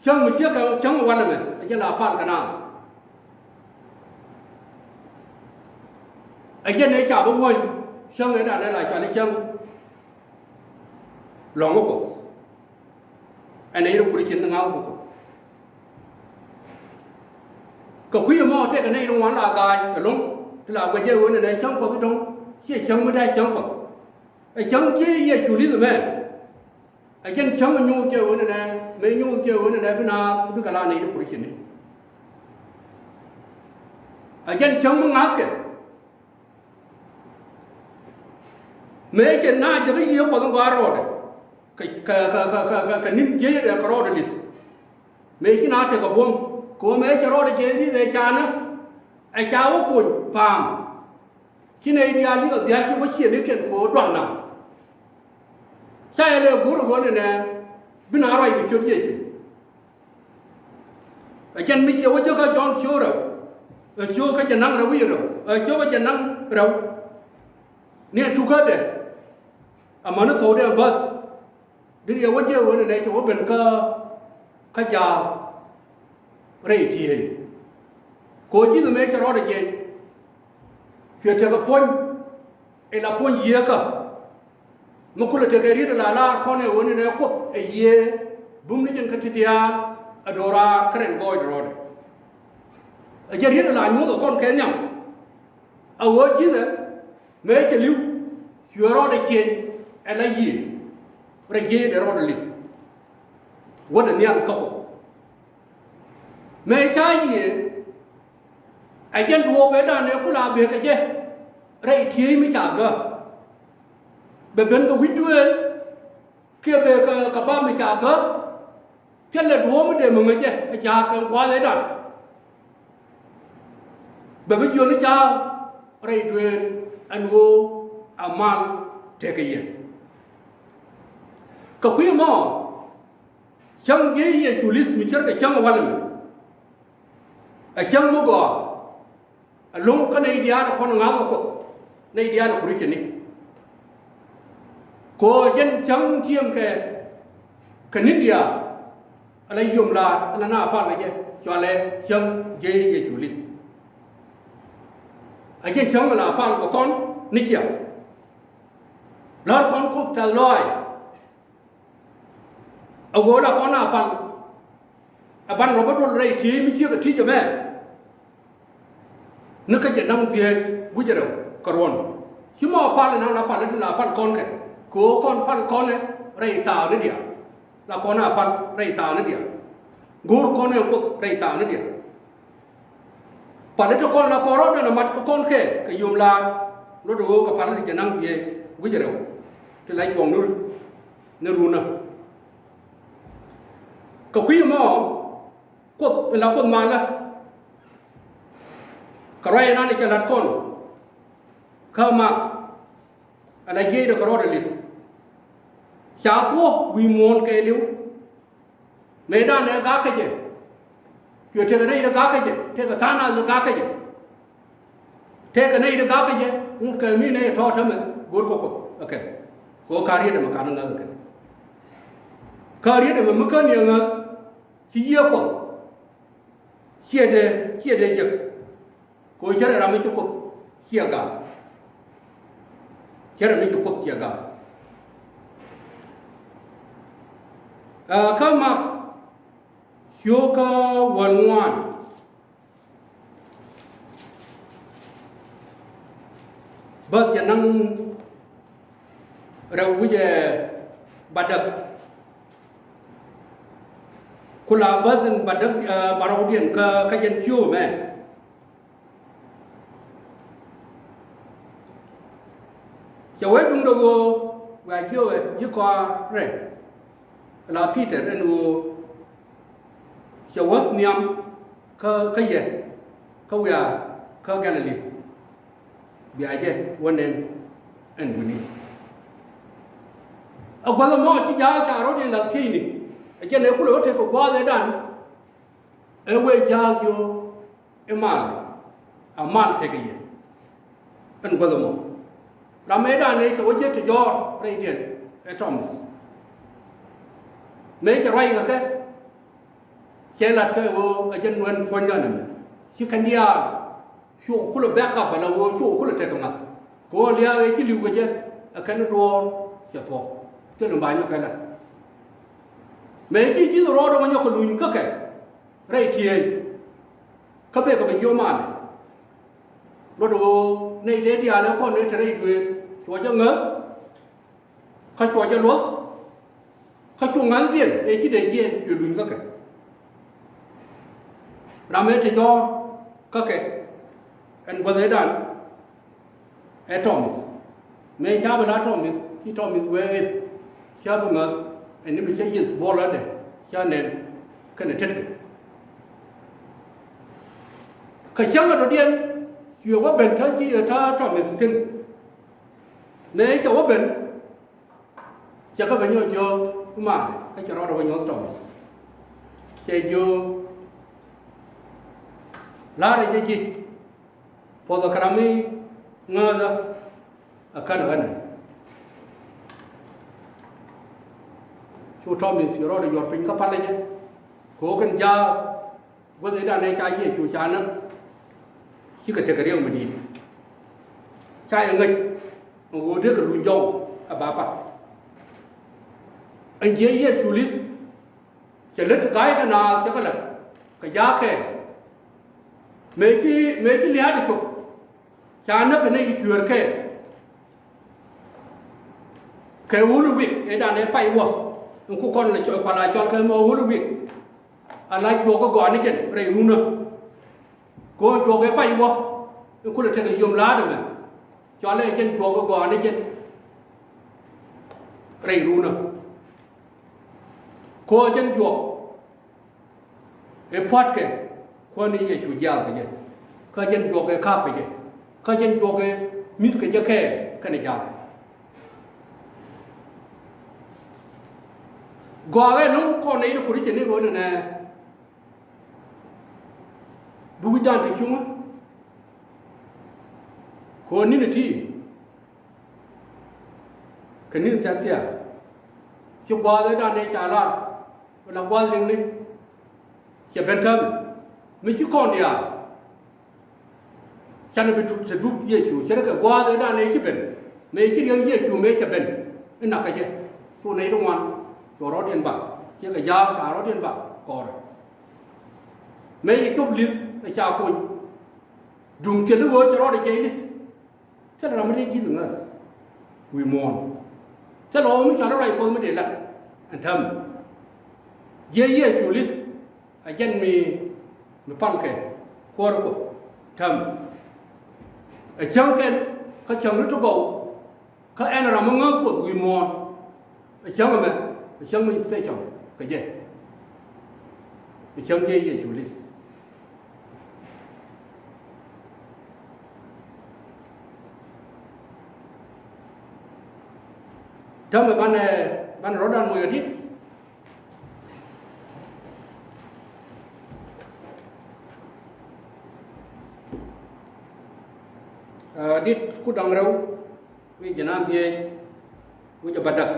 cäŋ mi ciek kɛ cäŋ mi walɛ mɛ ɛ jɛn la pal kɛ naath. Ɛ jɛn ëë ca bi wuɔ̱ny cäŋ ëëdan ëë la cɔal i̱ cäŋ lɔ̱ŋ kä Kuoth. Ɛn nɛy ti Kurithian ti ŋa̱th kä Kuoth. Kɛ kui̱ ɛmɔ tëëkɛ nɛy ti ŋuan la ga̱a̱c ɛlɔ̱ŋ ti la guɛc jɛ ɣöö nɛnɛ cäŋ Kuɔth i̱ dɔ̱ŋ, ciɛ cäŋ mi te cäŋ Kuɔth. Ɛ cäŋ ji̱ Yecu li̱th ɛmɛ. Ɛ jɛn cäŋ mi nyuuth jɛ ɣöö nɛnɛ, mëë nyuuth jɛ ɣöö nɛnɛ bi naath bikɛ la nɛy ti Kurithian ni. Ɛ jɛn cäŋ mi ŋa̱thkɛ. Mëë cɛ na jäkä Yiëë Kuɔth in gɔaa rɔɔdɛ kɛ, kɛ, kɛ, kɛ, kɛ, kɛ, kɛ ni̱n jiecdɛ kɛ rɔɔdɛ li̱th. Mëë ci na tekɛ buɔ̱m kɛ ɣöö mëë cɛ rɔɔdɛ jiɛc li̱th ɛ canä, ɛ ca wä kuny pa̱a̱m. Ci nɛy diaal li̱th ɛ dhia̱a̱c ci wä ciëŋnikiɛn kɛ ɣöö dual naath. Ca yɛ lɛ go̱r ɛ ɣöö nɛnɛ bi na ruac kɛ ciöt Yecu. Ɛ jɛn mi ciɛ wä jäkä Jɔ̱ɔ̱n ciöök rɛw, ɛ ciöök kä jiɛn naŋ rɛw wi̱cdɛ rɛw, ɛ ciöök kä jiɛn naŋ rɛw. Ni ɛ tukädɛ amäni thɔwdɛ ɛn bäth. Di riɛw wä jɛ ɣöö nɛnɛ cɛ wä ben kä, kä jaak rɛy tiee. Kɛ ɣöö Ji̱thɛ mëë cɛ rɔɔdɛ jiɛc, cuɛ tekɛ puɔ̱ny, ila puɔ̱ny Yiëëkä. Mi kulɛ tekɛ riet ala laar kɔn ɛ ɣöö nɛnɛ Kuoth ɛ Yiëë, bum ni jɛn kä ti diaal, ɛ do̱raar kä rɛn gɔɔydɛ rɔɔdɛ. Ɛ jɛn riet ala nyuɔ̱thɛ kɔn kɛ nhiam. A ɣöö Ji̱thɛ mëë cɛ li̱w, cuɛ rɔɔdɛ ciɛny ɛ la Yiëë, rɛy jiecdɛ rɔɔdɛ li̱th. Wädɛ nhial kä Kuoth. Mëë ca Yiëë, ɛ jɛn duɔ̱ɔ̱p ëëdan ëë ku la bëë kɛ jɛ rɛy tiee mi ca gäk. Bɛ ben kɛ wi̱c duëël kiɛ bëë kɛ, kɛ bap mi ca gäk. Thilɛ duɔ̱ɔ̱p mi dee mi ŋäc jɛ ɛ jaak kɛ gua̱a̱th ëëdan. Bɛ bi jiɔni jaak rɛy duëël ɛn ɣöö a mal tekɛ yɛ. Kɛ kui̱ mɔ, cäŋ ji̱ Yecu li̱th mi ce̱tkɛ cäŋ walɛ mɛ. Ɛ cäŋ mi gɔaa. Ɛlɔ̱ŋ kä nɛy diaal ɛ kɔn ŋa̱th kɛ Kuoth, nɛy diaal ɛ Kurithiani. Kɛ ɣöö jɛn cäŋ tiɛm kɛ, kɛ ni̱n diaal, ala yom laar, ala na pal kɛ jɛ, cɔalɛ cäŋ ji̱ Yecu li̱th. A jɛn cäŋ ala pal kɛ kɔn ni ciaŋ. La̱r kɔn Kuoth tɛth lɔaac. A ɣöö la kɔn a pal ɛ ban rɔ bä duɔl rɛy ti̱i̱ mi ciek ɛ ti̱i̱ jɛ mɛ. Ni kä jɛ naŋ thiee guic rɛw kɛ ruɔn. Ci mɔ pal na la pal ti la pal kɔn kɛ kɛ ɣöö kɔn pal kɔn ɛ rɛy thaak ni diaal. La kɔn a pal rɛy thaak ni diaal. Go̱o̱r kɔn ɛ Kuoth rɛy thaak ni diaal. Pal ti kɔn la kɔn rɔɔdɛ na mat kɛ kɔn kɛ kɛ yom laar. Lot ɣöö kɛ pal ti jɛ naŋ thiee guic rɛw ti la juɔŋ ni, ni runä. Kɛ kui̱ mɔ Kuoth in la Kuoth malä. Kɛ ruac inan i̱ cɛ la̱t kɔn kä Mak ala jiɛcdɛ kɛ rɔɔdɛ li̱th. Ca thuɔ̱k wi̱i̱ muɔ̱ɔ̱n kɛɛliw. Mëëdan ɛ gak kä jɛ. Cuɛ tekɛ nɛy ti gak kä jɛ, tekɛ tha̱a̱ŋ nath ti gak kä jɛ. Tekɛ nɛy ti gak kä jɛ, ŋut kɛ mi nɛy tɔ̱ tämɛ go̱o̱r kä Kuoth ɛ kɛn. Kɛ ɣöö ka riet ɛmɛ kan ŋäth ɛ kɛn. Ka riet ɛmɛ mi kä ni ɛ ŋäth ci Yiëë Kuɔth. Ciɛ dee, ciɛ dee jek. Kɛ ɣöö cärɛ ram mi ci Kuoth ciɛ gak. Cärɛ mi ci Kuoth ciɛ gak. Ɛ, kä Mak cio̱o̱kä wäl ŋuan. Bäth jɛ naŋ rɛw wi̱cɛ bädäk. Ku la bäth in bädäk, ɛ, bärɔwdiɛn kä, kä jɛn cio̱o̱k mɛ. Cɛ wee duŋdɛ ɣöö wia jiök ɛ ji̱ kɔaarɛ la Pi̱tɛr ɛn ɣöö cɛ wä nhiam kä, kä yɛ kä wiaa kä Galili. Bia jɛ wä nɛn ɛn wi̱ni. A guäth ɛmɔ ci ja̱a̱k ca rɔ̱t in la̱th tieyni. A jɛn ɛ kulɛ wä tek kɛ gua̱a̱th ëëdan. Ɛ wee ja̱a̱k jiö i̱ mal, a mal tekɛ yɛ. Ɛn guäth ɛmɔ ram ëëdan ëë cɛ wä jiet ti jɔ̱ɔ̱r rɛydiɛn ɛ Tɔmith. Mëë cɛ ruac kɛ kɛ cɛ lat kɛ ɣöö ɛ jɛn wän puɔ̱nydan ɛmɛ ci kɛn diaal. Cukɛ kulɛ backup ala ɣöö cukɛ kulɛ tekɛ ŋa̱th. Kɛ ɣöö liaak ëë ci li̱w kɛ jɛ ɛ kɛn duɔ̱ɔ̱r cɛ thuɔ̱k. Thil in ba nyɔk kɛ lat. Mëë ci ji̱th rɔɔdɛ wä nyɔk kɛ luny kä kɛ rɛy tiëëny. Kä bekɛ bɛ jiö malɛ. Luɔt ɣöö nɛy tëë diaal ɛ kɔn ëë te rɛy duëël cuɔ jɛ ŋäth. Kä cuɔ jɛ luɔth. Kä cu ŋa̱thdiɛn ëë ci dee jiɛɛn cuɛ luny kä kɛ. Ram ëë te jɔ̱ɔ̱r kä kɛ ɛn guäth ëëdan. Ɛ Tɔmith. Mëë ca bi la Tɔmith ci Tɔmith wee ëë ca bi ŋäth ɛn ni mi cä yieth buɔl ɣädɛ ca nɛn kɛnɛ tetkɛ. Kä cäŋ ɛ dɔ̱diɛn cuɛ wä ben tä ji̱ ɛ tä Tɔmith thi̱n. Mëë cɛ wä ben. Cɛ kä ben nyɔk jiök i̱ malɛ kä cɛ rɔɔdɛ wä nyuɔ̱th Tɔmith. Cɛ jiök la̱rä jɛ ji̱ puɔthɛ kɛ ram mi ŋääthä. A kän ɣänɛ cu Tɔmith cɛ rɔɔdɛ yuɔr piny kä palä jɛ. Kɛ ɣöö kɛn ja̱a̱k. Guäth ëëdan ëë ca Yecu ca näk. Cikɛ tekɛ riɛw mi di̱i̱t. Ca yɛ ŋäc ɛn ɣöö dee kɛ luny jɔw ɛ ba pat. Ɛn jiɛ Yecu li̱th. Cɛ lät ga̱a̱c kɛ naath cɛ kɛ la̱t kɛ ja̱a̱k kɛɛl. Mëë ci, mëë ci lia̱a̱dɛ cop. Ca näk kɛ nɛy ti cuëër kɛɛl. Kɛ Holy Week ëëdan ëë pay wä. In ku kɔn la cɔl, kual a cɔl kɛ mɔ Holy Week. Ala juɔk kä gɔaa ni jɛn rɛy runä. Kɛ ɣöö juɔk ëë pay wä. In kulɛ tekɛ yom la̱a̱t ɛmɛ. Cɔalɛ jɛn juɔk kä gɔaa ni jɛn rɛy runä. Kɛ ɣöö jɛn juɔk ëë pua̱tkɛ Kuäär ni Yecu jiaal kɛ jɛ. Kä jɛn juɔk ëë ka̱p kɛ jɛ. Kä jɛn juɔk ëë mi̱th kɛ jɛ kɛɛl kɛnɛ ja̱a̱k. Gɔaa ɛ lo̱ŋ kɔn nɛy ti Kurithian ni ɣöö nɛnɛ. Bi wi̱cdan ti cuŋä. Kɛ ɣöö ni̱n ɛ ti. Kɛ ni̱n thia̱k thia̱k. Ci gua̱a̱th ëëdan ëë ca lar. Wala gua̱a̱th liŋni. Cɛ ben täämɛ. Mi ci kɔn diaal. Canɛ bi tuk te dup Yecu. Cɛ rɛ kɛ gua̱a̱th ëëdan ëë ci ben. Mëë ci riɛk Yecu mëë cɛ ben. Inakä jɛ. Cu nɛy ti ŋuan. Cu rɔɔdiɛn bak. Ciɛ kɛ ja̱a̱k ca rɔ̱diɛn bak kɔɔrɛ. Mëë cɛ cop li̱th ɛ ca kony. Duŋ thil i̱ ɣöö cɛ rɔɔdɛ jiɛc li̱th. Thilɛ ram mi te ji̱th ŋäth wi̱i̱ muɔ̱ɔ̱n. Thilɛ ɣɔw mi cɔal i̱ ruac Kuɔth mi dee lat ɛn täämɛ. Jiɛc Yecu li̱th. A jɛn mi, mi palkɛ kuäär Kuɔth täämɛ. Ɛ cäŋ kɛn kä cäŋ ni ti gɔw. Kä ɛn ram mi ŋäth Kuɔth wi̱i̱ muɔ̱ɔ̱n. Ɛ cäŋ ɛmɛ, ɛ cäŋ mi special kɛ jɛ. Ɛ cäŋ jɛ Yecu li̱th. Täämɛ banɛ, banɛ rɔ̱dan moc ɛ di̱t. Ɛ, dit ku da̱ŋ rɛw, wi̱i̱ jiɛn dhieec, wi̱i̱ jiɛn bädäk.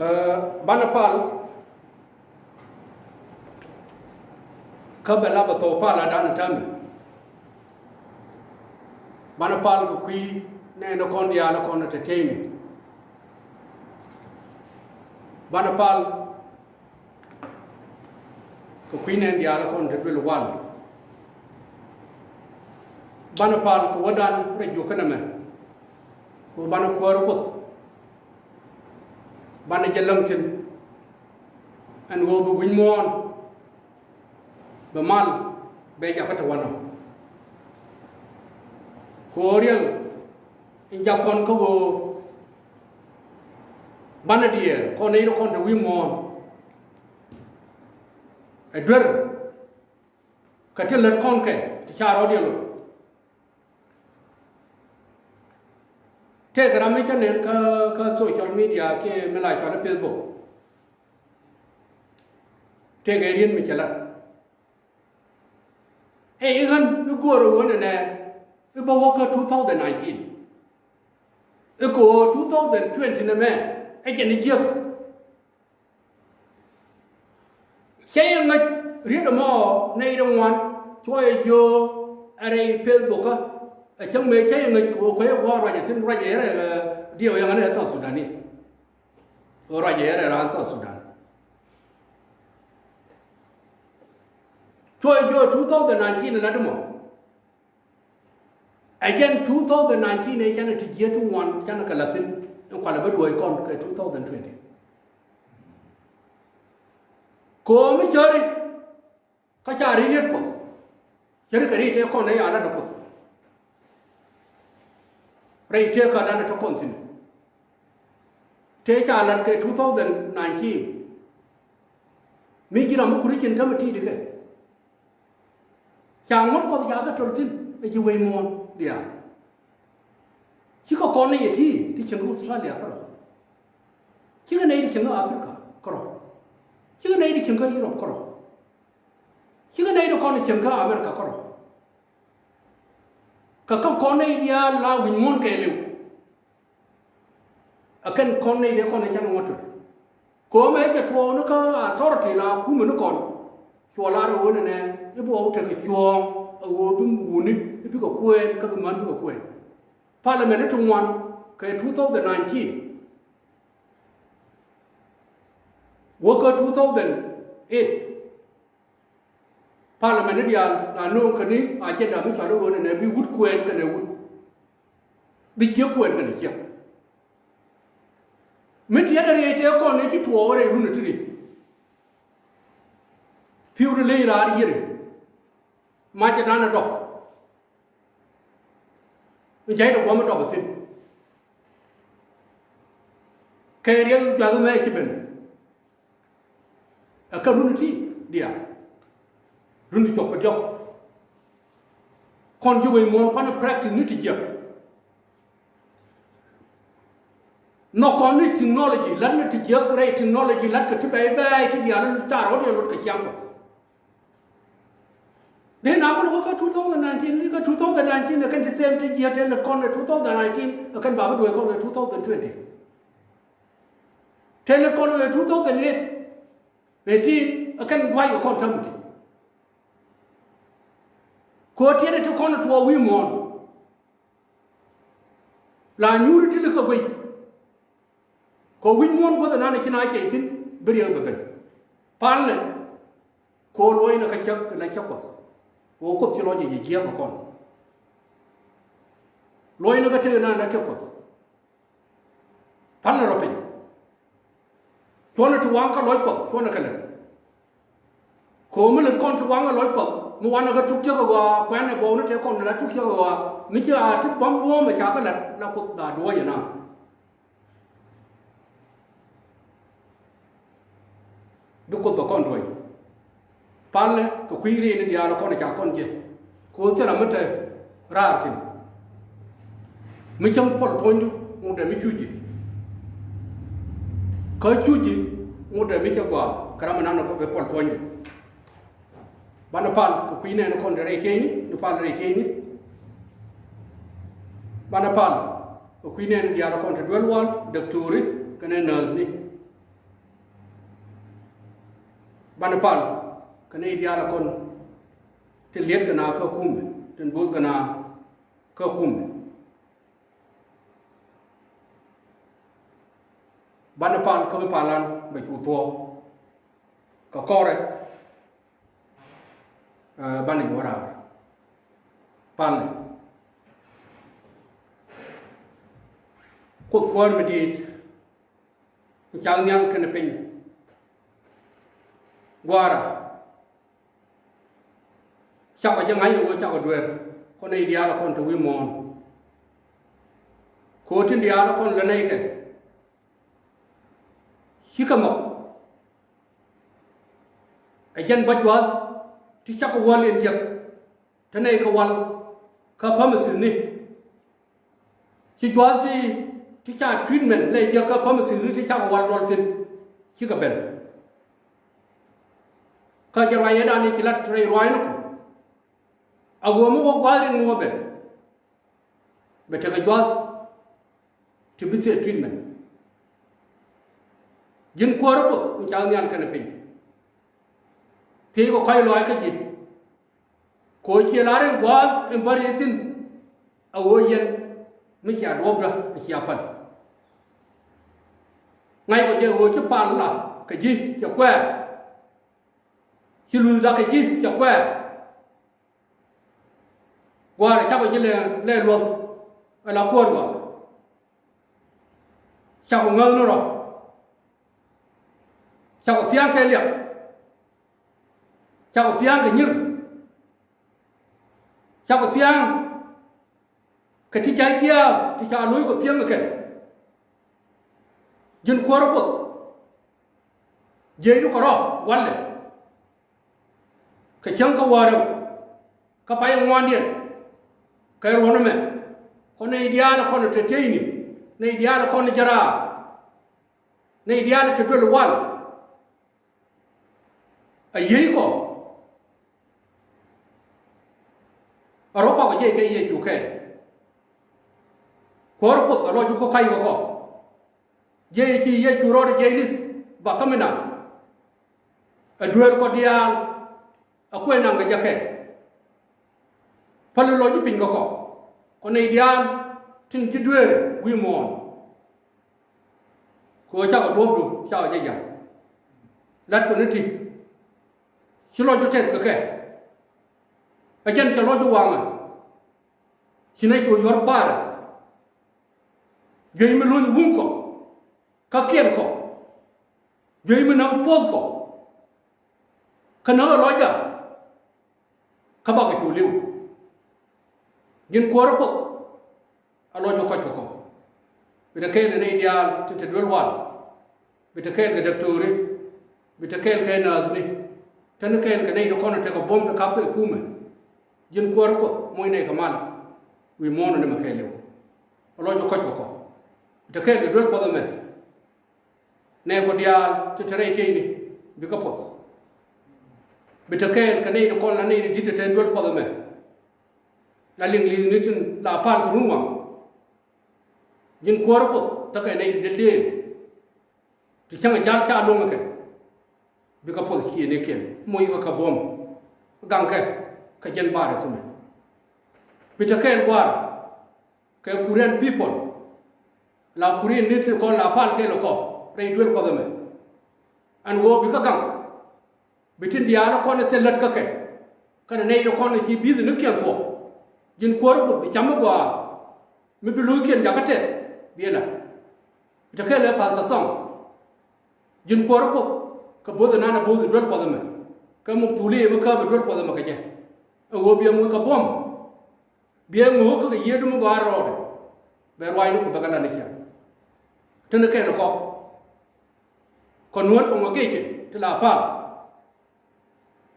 Ɛ, banɛ pal kä bɛ la bɛ thok pal a dan täämɛ. Banɛ pal kɛ kui̱ nɛɛni kɔn diaal kɔn te teyni. Banɛ pal kɛ kui̱ nɛɛni diaal kɔn te duël wal. Banɛ pal kɛ wädan rɛy juɔk kä nɛmɛ. Kɛ banɛ kuäär Kuoth. Banɛ jɛ läŋ thi̱n. Ɛn ɣöö bi wi̱c muɔ̱ɔ̱n. bɛ mal bɛ jakä ti wanɔ. Kɛ ɣöö riɛk in jak kɔn kä ɣöö banɛ diɛɛr kɔn nɛy ti kɔn te wi̱i̱ muɔ̱ɔ̱n. Ɛ duer kɛ ti lät kɔn kɛ ti ca rɔɔdiɛn lo̱k. Tëëkɛ ram mi cä nɛn kä, kä social media kiɛ mi la cɔal i̱ Facebook. Tëëkɛ riet mi cɛ lat. Ɛ i̱ ɣän i̱ go̱o̱rä ɣöö nɛnɛ i̱ bä wä kä two thousand nineteen. I̱ kɛ ɣöö two thousand twenty nɛmɛ ɛ jɛn i̱ jiäk. Cä yɛ ŋäc riet ɛmɔ nɛy ti ŋuan cuɔ yɛ jiö ɛ rɛy Facebook kä. Ɛ cäŋ mëë cä yɛ ŋäc kɛ ɣöö kuecä gua̱a̱r ruacɛ thi̱n, ruacɛ yɛ rɛy, eh, diɛw yɛ ŋa̱n ɛ South Sudanese. Ɣöö ruacɛ yɛ rɛy raan South Sudan. Cuɔ yɛ jiö two thousand nineteen ɛ lat ɛmɔ. Ɛ jɛn two thousand nineteen ɛ canɛ ti jiäk ti ŋuan canɛ kɛ la̱th thi̱n in kualɛ bä duɔ̱ɔ̱c kɔn kɛ two thousand twenty. Ko̱o̱m mi cäri kä ca riet riet Kuɔth. Cäri kɛ riet tëë kɔn ɛ ya lat ɛ Kuoth. Rɛy tëë kä danɛ te kɔn thi̱n. Tëë ca lat kɛ two thousand nineteen. Mi ji̱ ram mi kuri cin tämɛ ti̱i̱t kɛ. Ca ŋuɔ̱t Kuɔth ca kɛ töl thi̱n ɛ ji̱ wec muɔ̱ɔ̱n diaal. Cikɛ kɔn nɛy ɛ ti, ti cieŋ kä Australia kärɔ̱. Cikɛ nɛy ti cieŋ kä Africa kärɔ̱. Cikɛ nɛy ti cieŋ kä Europe kärɔ̱. Cikɛ nɛy ti kɔn cieŋ kä America kärɔ̱. Kɛ kä kɔn nɛy diaal la wi̱c muɔ̱ɔ̱n kɛɛliw. Ɛ kɛn kɔn nɛy tëë kɔn ɛ canɛ ŋuɔ̱t töl. Ko̱o̱mɛ cɛ tuɔɔk ni kä authority la kumɛ ni kɔn. Cuɔ lar ɛ ɣöö nɛnɛ i̱ bi ɣɔw tekɛ cuɔ̱ɔ̱ŋ ɛ ɣöö bi wuni i̱ bikɛ kuɛɛn kä bi män bikɛ kuɛɛn. Parliament ni ti ŋuan kɛ two thousand nineteen wä kä two thousand eight. Parliament ni diaal la nööŋ kä ni agenda mi cɔal i̱ ɣöö nɛnɛ bi wut kuɛɛn kɛnɛ wut. Bi ciek kuɛɛn kɛnɛ ciek. Mi tiɛt ɛ riɛc tëë kɔn ëë ci tuɔɔk rɛy run ɛ ti ric. Pi̱w ti leny raar yiëri. Mac ɛ dan ɛ dɔp. Mi jay dɛ guɔ̱m ɛ dɔp ɛ thi̱n. Kɛ riɛk juath mɛ ci ben. Ɛ kä run ti diaal. Run ti cuɔp kɛ diɔk. Kɔn ji̱ wec muɔ̱ɔ̱n kuanɛ practice ni ti jiäk. Nhɔk kɔn ni technology, la̱t ni ti jiäk rɛy technology, la̱t kɛ ti bɛy bɛy ti diaal tar ɣɔt yɛ lot kɛ ciaŋ Kuɔth. Dee na kɔn wä kä two thousand nineteen, ni kä two thousand nineteen ɛ kɛn ti them ti jiäk tëë lät kɔn kɛ two thousand nineteen, ɛ kɛn ba bi duɔ̱ɔ̱c kɔn kɛ two thousand twenty. Tëë lät kɔn kɛ two thousand eight, eighteen, ɛ kɛn duac kɛ kɔn täm ti. Kɛ ɣöö tiɛt ɛ ti kɔn ɛ tuɔɔk wi̱i̱ muɔ̱ɔ̱n. La nyuuri ti likɛ guic. Kɛ wi̱c muɔ̱ɔ̱n guäth ɛnan ɛ ci na cɛy thi̱n bi riɛk bɛ ben. Palnɛ kɛ ɣöö luɔ̱cnɛ kä cäk kɛ na cäk Kuɔth. Kɛ ɣöö Kuoth ci lɔc ɛ ji̱ jiääk ɛ kɔn. Luɔ̱cnɛ kä tëk ɛnan ɛ na cäk Kuɔth. Palnɛ rɔ piny. Cuɔnɛ ti waŋ kä lɔc Kuɔth cuɔnɛ kɛ lät. Ko̱o̱m mi lät kɔn ti waŋ kä lɔc Kuɔth mi wanɛ kä tuk tiek ɛ ɣɔaa kuɛn ɛ buɔwni tëë kɔn la tuk tiek ɛ ɣɔaa mi ci a ti bäm buɔ̱ɔ̱m ɛ ca kä lät la Kuoth la duɔ̱ɔ̱c ɛ na. Bi Kuoth bɛ kɔn duɔ̱ɔ̱c. Palnɛ kɛ kui̱ riɛni diaal kɔn ca kɔn jɛ. Kɛ ɣöö thilɛ mi te raar thi̱n. Mi cäŋ puɔl puɔ̱nydu ŋut dee mi cuci. Kä cuci ŋut dee mi cɛ gɔaa kɛ ram mi nan bɛ puɔl puɔ̱nydu. Banɛ pal kɛ kui̱ nɛɛni kɔn te rɛy tieyni, ni pal rɛy tieyni. Banɛ pal kɛ kui̱ nɛɛni diaal kɔn te duel wal, däktori kɛnɛ nääthni. Banɛ pal kɛ nɛy diaal kɔn tin liet kɛ na kä kumɛ, tin bo̱o̱th kɛ na kä kumɛ. Banɛ pal kä bi palan bɛ cu thuɔɔk kɛ kɔrɛ. Banɛ wä raar. Palnɛ. Kuoth Kuäär mi di̱i̱t. Cak nhial kɛnɛ piny. Gua̱a̱ra. Cakɔ jɛ ŋa̱c ɛ ɣöö cakɔ dueer kɔn nɛy diaal ɛ kɔn te wi̱i̱ muɔ̱ɔ̱n. Kɛ ɣöö tin diaal ɛ kɔn lät nɛy kɛ. Cikɛ nhɔk ɛ jɛn bä jua̱th ti cakɔ wäl in jiäk te nɛy kɛ wal kä pharmacy ni. Ci jua̱th ti, ti ca treatment lɛ jiäk kä pharmacy ni ti cakɔ wal duɔl thi̱n. Cikɛ ben. Kä jɛ ruac yɛn dan i̱ ci lat rɛy ruac ni ku. A ɣöö mi wä gua̱a̱th rin mi wä ben. Bɛ tekɛ jua̱th ti bi thiee treatment. Ji̱n kuäärä Kuoth mi ca nhial kɛnɛ piny. Thiec kɛ kɔc lɔaac kä ji̱. Kɛ ɣöö ciɛ lar in gua̱a̱th in bä ri̱i̱t thi̱n. A ɣöö yɛn mi cia duɔ̱ɔ̱pdä a cia päl. Ŋa̱ckɔ jɛ ɣöö ci pal la kɛ ji̱ cɛ kuɛɛr. Ci luthda kɛ ji̱ cɛ kuɛɛr. Gua̱a̱rä cakɔ ji̱ lɛ, lɛ luɔ̱th ɛ la kuäär gɔaa. Cakɔ ŋäth ni rɔ. Cakɔ thia̱a̱ŋ kɛ liak. Cakɔ thia̱a̱ŋ kɛ nyi̱r. Cakɔ thia̱a̱ŋ kɛ ti ca jiaath ti ca lo̱ckɔ thia̱a̱ŋ kɛ kɛn. Ji̱n kuäärä Kuoth. Jiɛcdu kɛ rɔ walɛ. Kɛ cäŋ kä wäärä kä pay ŋuandiɛn. Kɛ ruɔ̱n ɛmɛ kɔn nɛy diaal kɔn te tieyni, nɛy diaal kɔn jɛ raar, nɛy diaal te duel wal. A yiey kɔ a rɔ kɔk jɛ kɛ Yecu kɛɛl. Kuäär Kuoth a lɔc ju kä kac kɛ kɔ. Jiɛc ci Yecu rɔɔdɛ jiɛc li̱th ba kä mi naŋ. Ɛ dueer kɔ diaal a kuɛ naŋ kɛ jɛ kɛ. Päl lɔc ji̱ piny kɛ kɔ kɔ nɛy diaal tin ci dueer wi̱i̱ muɔ̱ɔ̱n. Kɛ ɣöö cakɔ duɔ̱ɔ̱pdu cakɔ jɛ ja̱l. Latkɔ ni ti ci lɔcdu tɛth kɛ kɛ. Ɛ jɛn cɛ lɔcdu waŋɛ. Ci nɛ cu yuɔr baarɛth. Juey mi luny wum kɔ kä kiɛn kɔ. Juey mi näk puɔth kɔ kä näk ɛ lɔcda. Kä bakɛ cu li̱w. Ji̱n kuäärä Kuoth a lɔc kɛ kɔc kɛ kɔ. Bi te kɛɛl kɛ nɛy diaal tin te duel wal. Bi te kɛɛl kɛ daktori. Bi te kɛɛl kɛ nääthni. Te ni kɛɛl kɛ nɛy ti kɔn tekɛ buɔ̱m ti kap kɛ kumɛ. Ji̱n kuäärä Kuoth moc nɛy kɛ mal. Wi̱i̱ muɔ̱ɔ̱n ni mɛ kɛɛliw. A lɔc kɛ kɔc kɛ kɔ. Bi te kɛɛl kɛ duel Kuɔth ɛmɛ. Nɛy kɔ diaal ti te rɛy tieyni bikɛ puɔth. Bi te kɛɛl kɛ nɛy ti kɔn la nɛy ti di̱t ti te duel Kuɔth ɛmɛ. La liŋ li̱thni tin la pal kɛ run waŋ. Ji̱n kuäärä Kuoth tekɛ nɛy ti dee lëël. Ti cäŋ ɛ jal ca luäŋ ɛ kɛn. Bikɛ puɔth ciëënikiɛn moc kɛ kɛ buɔ̱m. Gaŋkɛ kɛ jɛn baarɛ thumɛ. Bi te kɛɛl gua̱a̱r kɛ Korean people. La Korean ni ti kɔn la pal kɛɛl kɔ rɛy duel Kuɔth ɛmɛ. Ɛn ɣöö bi kä gaŋ. Bi tin diaal kɔn ɛ thil lät kä kɛ. Kɛnɛ nɛy ti kɔn ci bi̱th ni kiɛn thuɔ̱k. Ji̱n kuäärä Kuoth bi cam mi gɔaa. Mi bi lo̱ckiɛn jakä tɛth bi ɛ la̱t. Bi te kɛɛl ɛ Pastor Thɔŋ. Ji̱n kuäärä Kuoth kɛ bo̱th ɛ nan ɛ bo̱th ɛ duel Kuɔth ɛmɛ. Kɛ muk thuli ɛ mi kääp ɛ duel Kuɔth ɛmɛ kɛ jɛ. Ɛ ɣöö bi ɛ moc kɛ buɔ̱m. Biɛ ŋo̱o̱k kä kɛ yiëëdu mi gɔaa rɔɔdɛ. Bɛ ruacni ku bɛ kɛ lat ni ciaŋ. Teni kɛn kɔ. Kɔ nuɔ̱ɔ̱r kɔŋ ɔ gecin ti la pal.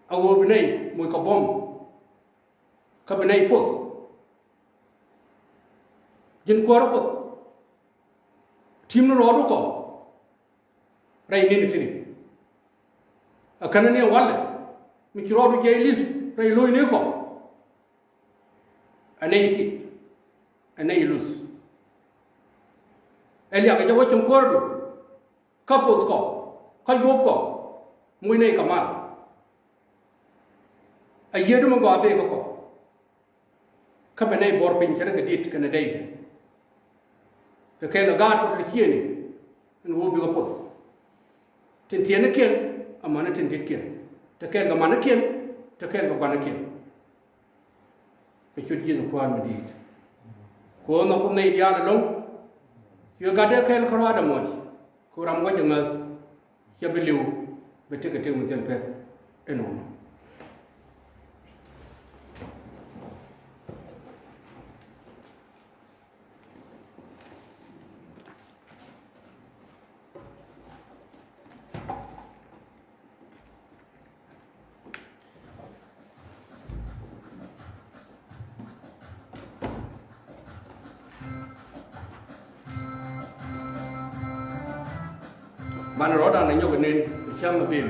A ɣöö bi nɛy moc kɛ buɔ̱m. Kä bi nɛy poth. Ji̱n kuäärä Kuoth. Ti̱m ni rɔɔdu kɔ. Rɛy ni̱n tini. A känä ni walɛ mi ci rɔɔdu jiɛc li̱th rɛy lo̱cni kɔ. Ɛ nɛy tit. Ɛ nɛy luth. Ɛ liak ɛ jɛ wä cieŋ kuäärdu. Kä poth kɔ kä yuɔp kɔ. Muc nɛy kɛ mal. A yiëëdu mi gɔaa bek kä kɔ. Kä bɛ nɛy buɔr piny cɛ rɛ kɛ di̱t kɛnɛ dɛy. Kɛ kɛɛl kɛ gaat kɛ ti ciëëni. Ɛn ɣöö bikɛ poth. Tin tiɛɛnikiɛn amäni tin di̱tkiɛn. Te kɛɛl kɛ manikiɛn. Te kɛɛl kɛ guanikiɛn. Kɛ ciöt Ji̱thɛ Kuäär mi di̱i̱t. Kɛ ɣöö nhɔk Kuoth nɛy diaal ɛlɔ̱ŋ. Cuɛ gatdɛ kɛɛl kärɔaadɛ muɔ̱c. Kɛ ɣöö ram wä jɛ ŋäth. Cɛ bi li̱w bɛ tekɛ tëk mi thil pek. Ɛnɔnɔ. An rɔ̱dan ɛ nyɔk ɛ nen cäm ɛ pil.